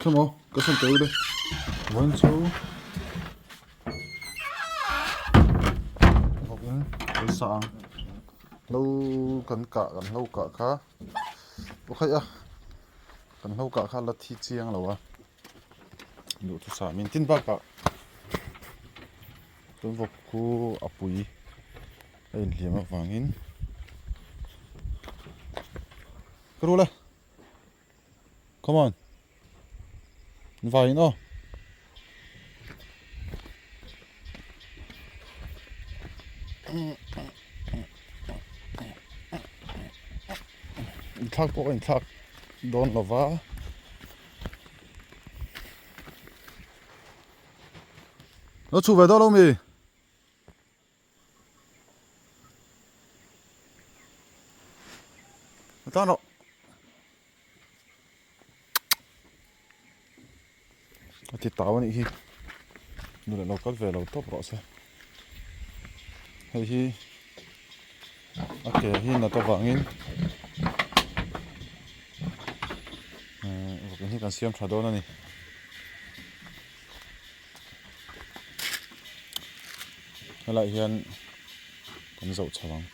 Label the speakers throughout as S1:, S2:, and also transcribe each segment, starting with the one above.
S1: Come on, ka sawn teh ule. Vawiin chu vawkin kan sa ang. Hlo kan kah kan hlo kah kha aw khaih a kan hlo kah kha la thi chiang lo a duhthusam in tin bakah tun vawk khu a pui a inhliam avangin ka rul e. Come on. Vaiin aw. Inthlak pawh ka inthlak dawn lo va. Lo chhuh ve dawn lo mi? Tan rawh. A ti tau a nih hi. Nu leh lo kal ve lo tawp rawh se. Hei hi a ke hi nat avangin vawkin hi kan siam tha dawn a ni. Helaiah hian kan zoh chho ang.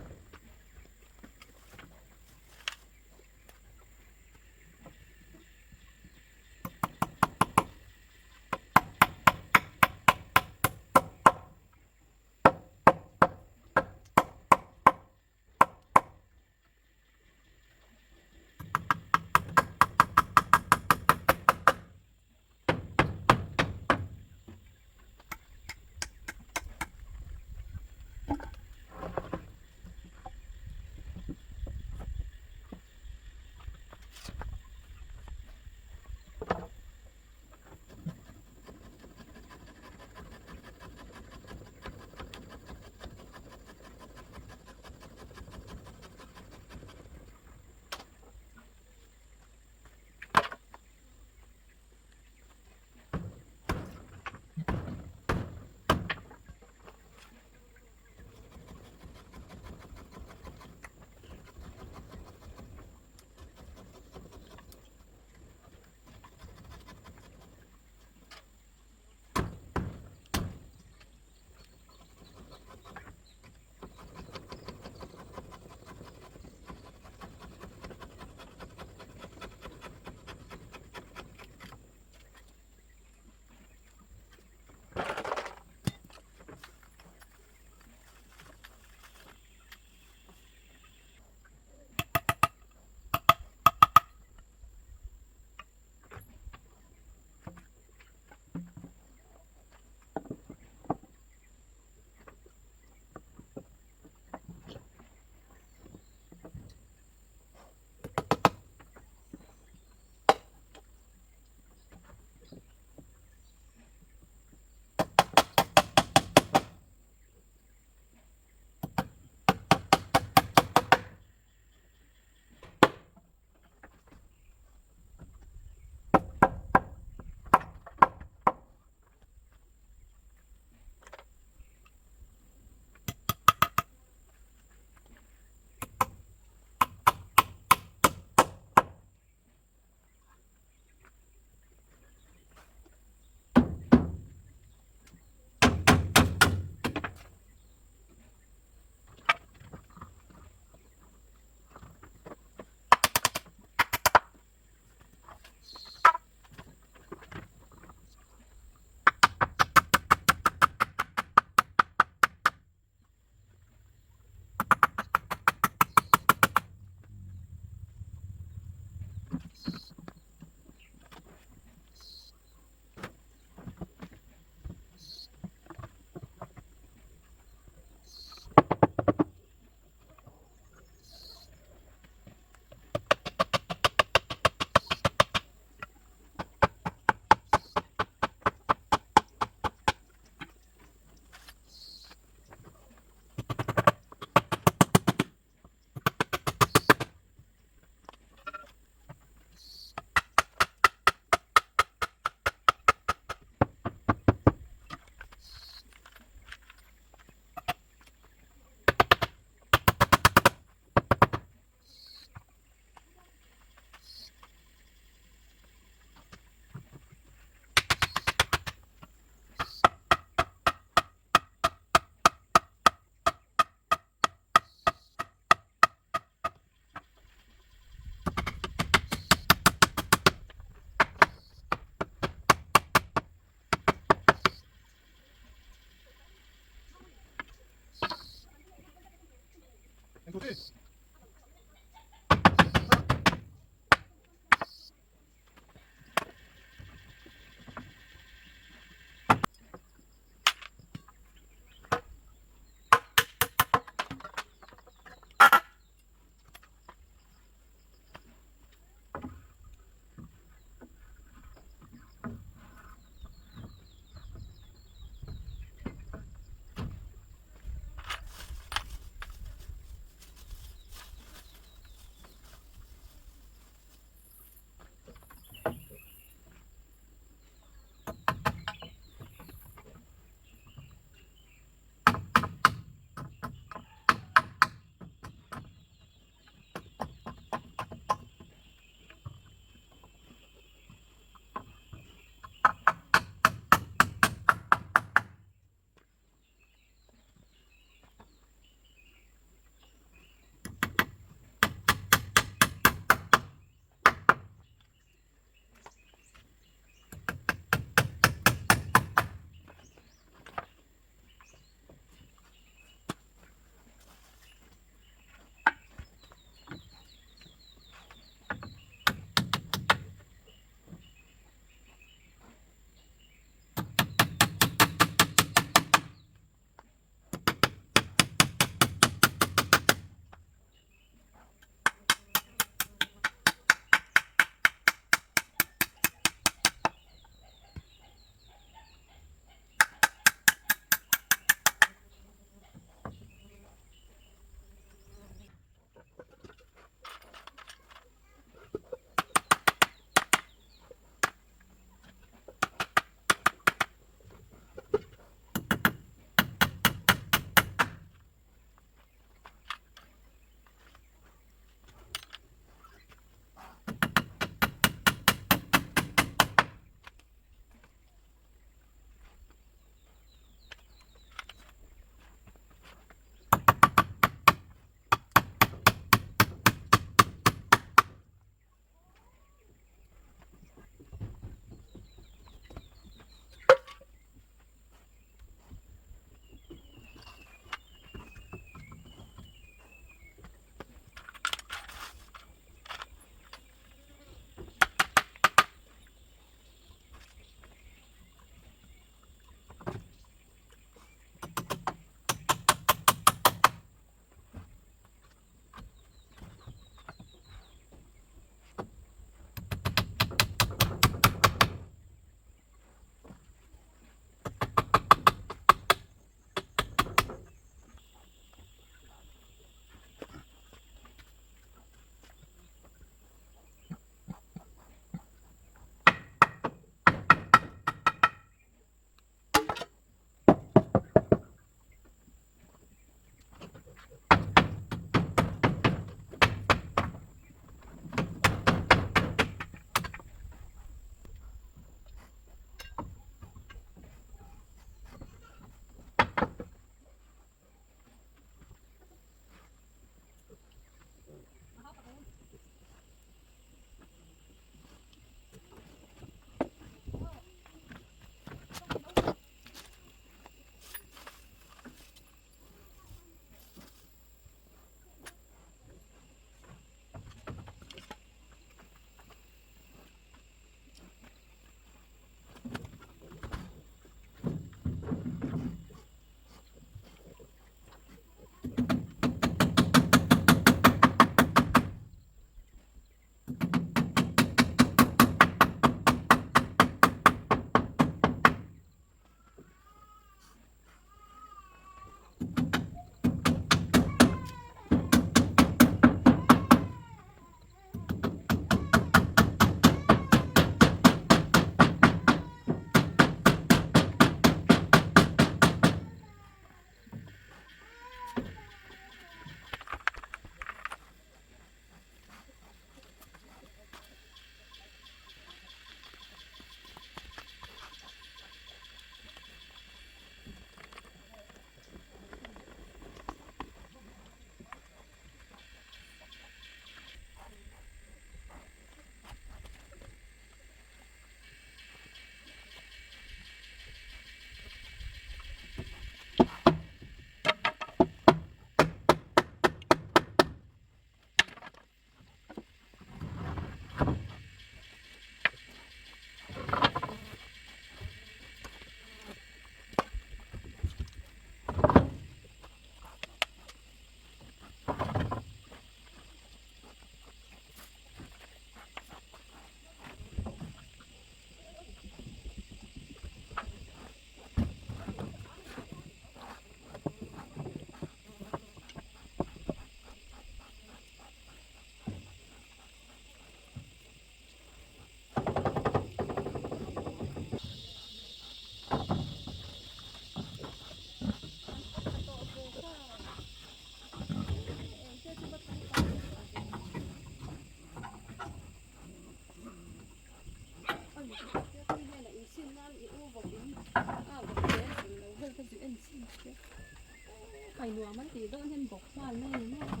S2: Khai nuam an tih dawn hian bawk nghal mai ni maw?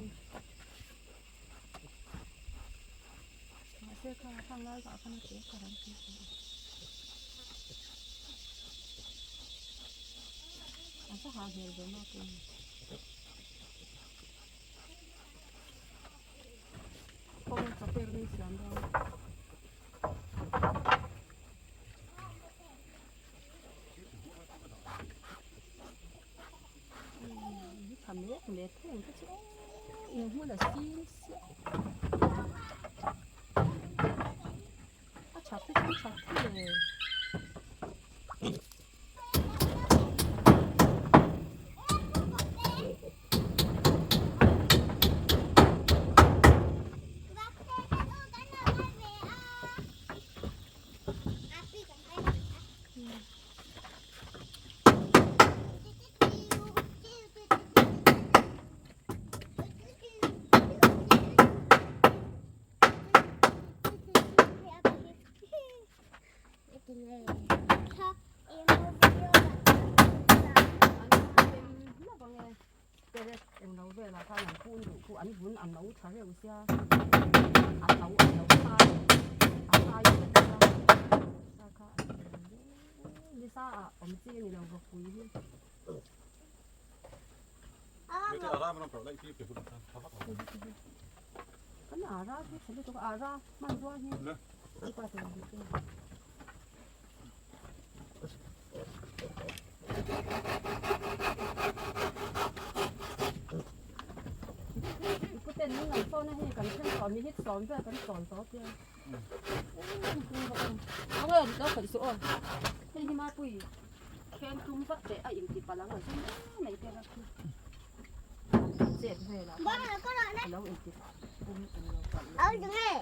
S2: Mahse kha khang lai kah khan a te ka han ti tawh a. A va hah hmel ve mak em. Kawng chawper mai siam dawn. Tha mek mek thung te chu in hmun a sin siah a that te chu that thei le. An vun a no tha reuh sia a no a lo sai a sai vek a sa kha a nisa ah awm chi a ni lo vawkpui hi. Kan ara hi tha lutuk a ara hmanrua hi pa tur hi chu. Puten min an phone a hei kan then tawh mi hit sawm vel kan sawn tawh tia. Ang e lo khawih suh aw. Hei hi mapui khen tum vak teh a inti palh ang a zum mai te rak hi. Chet vel ah khan a lo inti pum eng lo palh leh.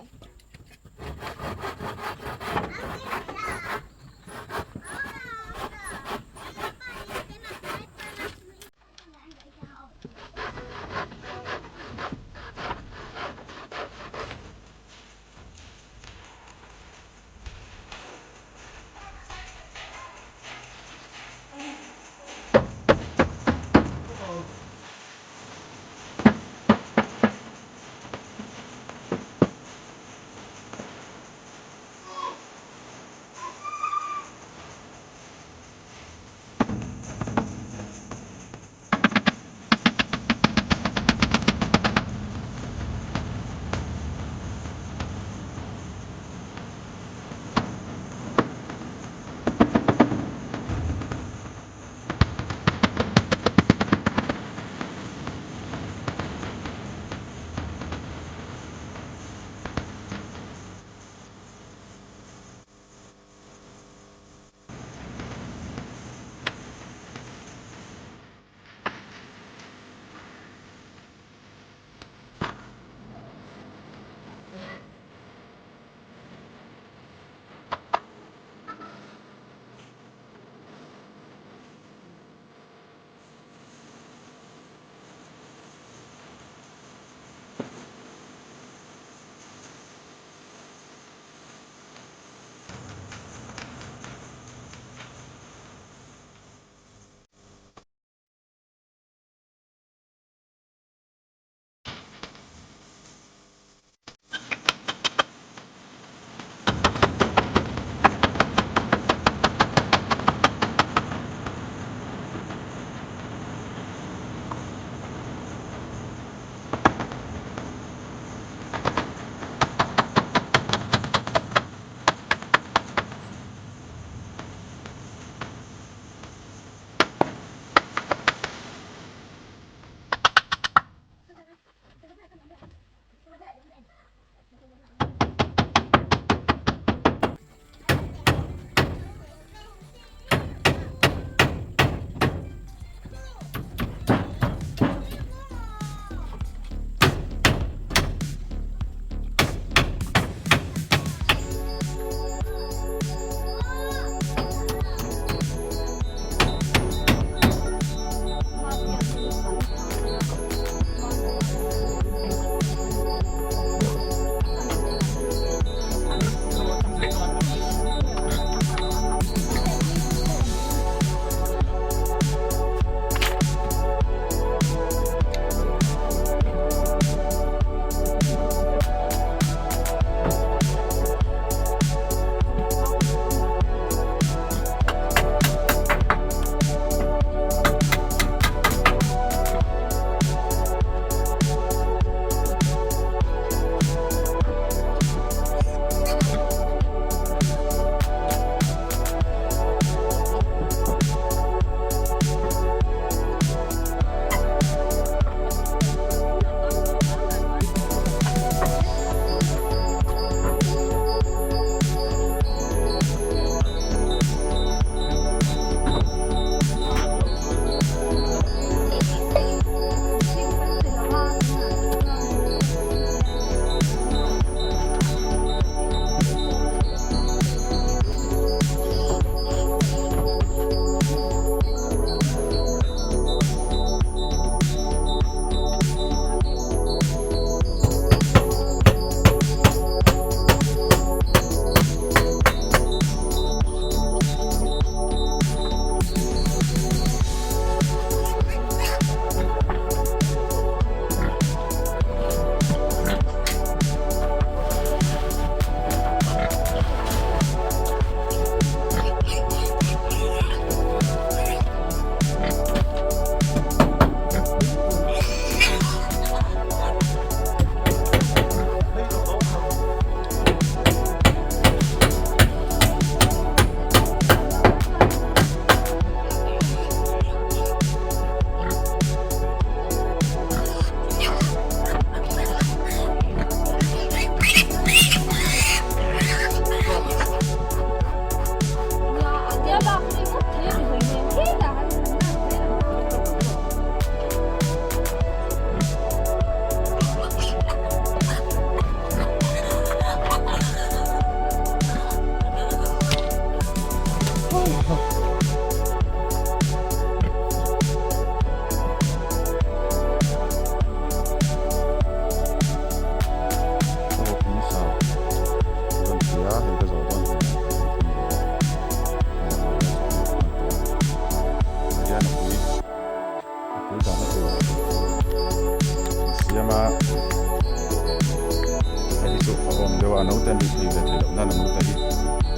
S1: hlauhawm deuh a, a naute an ri thei ve thei loh nan a naute hi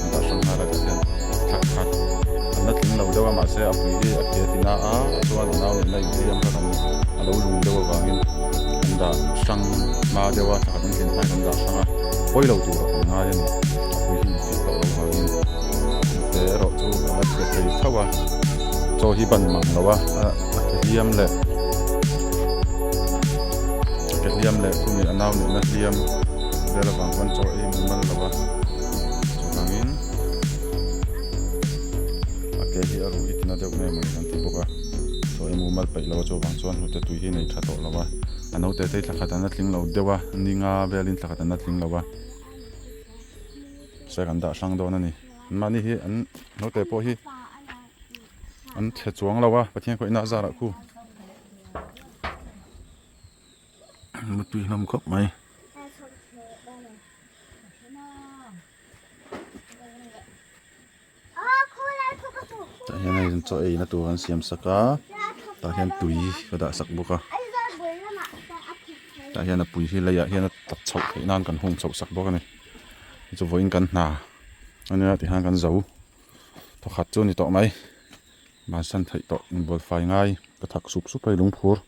S1: an dah hrang nghal a tah hian thla khat an la tling lo deuh a mahse a pui hi a ke a ti na a chuan a nau nena inhliam kha kan a lo lung deuh avangin an dah hrang hma deuh a thla khat an tlin hmain kan dah hrang a pawi lo tur a kan ngai a ni a pui hi infit tawh loh vangin te erawh chu a la chhe thei tho a chaw hi ban mang lo a a ke hliam leh a ke hliam leh khumi a nau nihna hliam vel avang chuan chaw ei mumal lo a chuvangin a ke hi a ruh hi tina deuh nge mawni kan ti bawk a chaw ei mumal peih lo a chuvang chuan hnute tui hi nei tha tawh lo a a naute te hi thla khat an la tling lo deuh a ninga velin thla khat an la tling lo a se kan dah hrang dawn a ni mahni hi an naute pawh hi an chhe chuang lo a Pathian khawihna a zarah khu mutui hlawm khawp mai. Tah hian hei chaw eina tur an siam sak a tah hian tui ka dah sak bawk a tah hian a pui hi leiah hian a tap chhoh theih nan kan hung chhoh sak bawk a ni chu vawiin kan hna ania tihian kan zo thawkhat chu a ni tawh mai bansan theih tawh inbual fai ngai ka thak sup sup a hei lungphur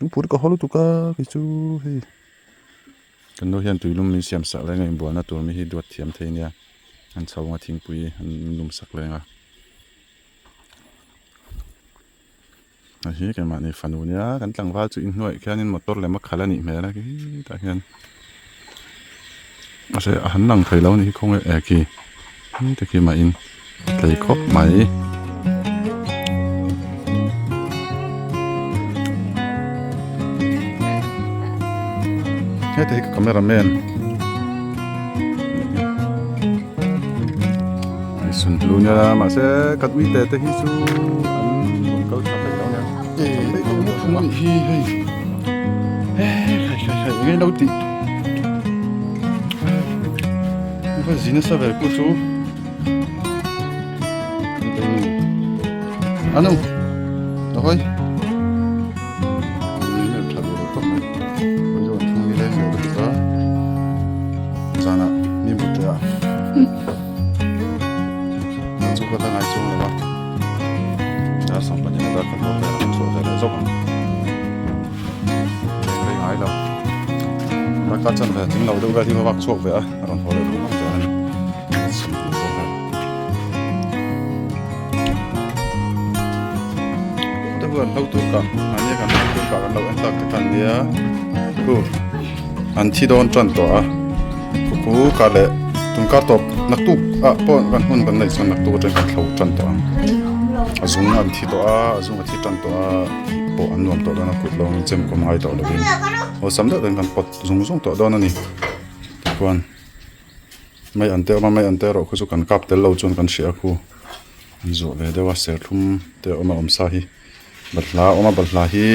S1: lungphur ka haw lutuk a kei chu hei. Kan nu hian tuilum min siam sak leng a inbualna tur mi hi duat thiam thei nia an chho anga thingpui an lum sak leng a hei hi keimahni fanu nia kan tlangval chu inhnuaih khianin motor lem a khalh a nih hmel a khitah hian mahse a han lang thei lo a nih hi khawnge eh khi heng te khi mah in tlei khawp mai. Heta hi ka camera man an sun hlu nia mahse ka ui te te hi chu an rawn kal tha hlei lo nia. Hi hei hei hei hei enge lo tih. Ka zi nasa ve ku chu Anu Ahoy Ni hmel tha duh lo tawp mai Hawi chu an thung ni leng leh lutuk a Zanah mi mut teh a Nang chu ka la ngai chuang lo a Dar 12 a dar khat bawr velah an chhuah ve leh zawk ang Leng rei ngai lo Ka chan ve tling lo deuh vel hi va vak chhuak ve a a rawn haw leh duh ngawt zel a ni chhim tur pawh hian te huan hlo tur kah mahni kan hlo tur kah kan lo en tak te kha an nia khu an thi dawn tan tawh a khu kah leh tunkar tawp naktuk ah pawh kan hun kan neih chuan naktuk atang kan thlo tan tawh ang a zung an thi tawh a a zung a thi tan tawh a pawh an nuam tawh dawn a kut lawngin chem kawm ngai tawh lovin awlsam deuh deuhin kan pawt zung zung tawh dawn a ni. Tichuan mai an te awm a mai an te erawh khu chu kan kap tel lo chuan kan hria khu an zawh ve deuh a serthlum te a awm a awmsa hi balhla a awm a balhla hi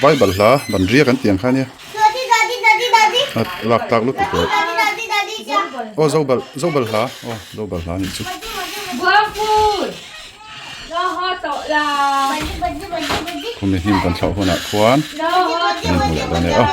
S1: vai balhla ban riak an tih ang kha ania a lak tlak lutuk leh aw zo bal zo balhla aw zo balhla a nih chu. Khumi hnim kan thlauh hunah khuan kan inhmu leh dawn e aw.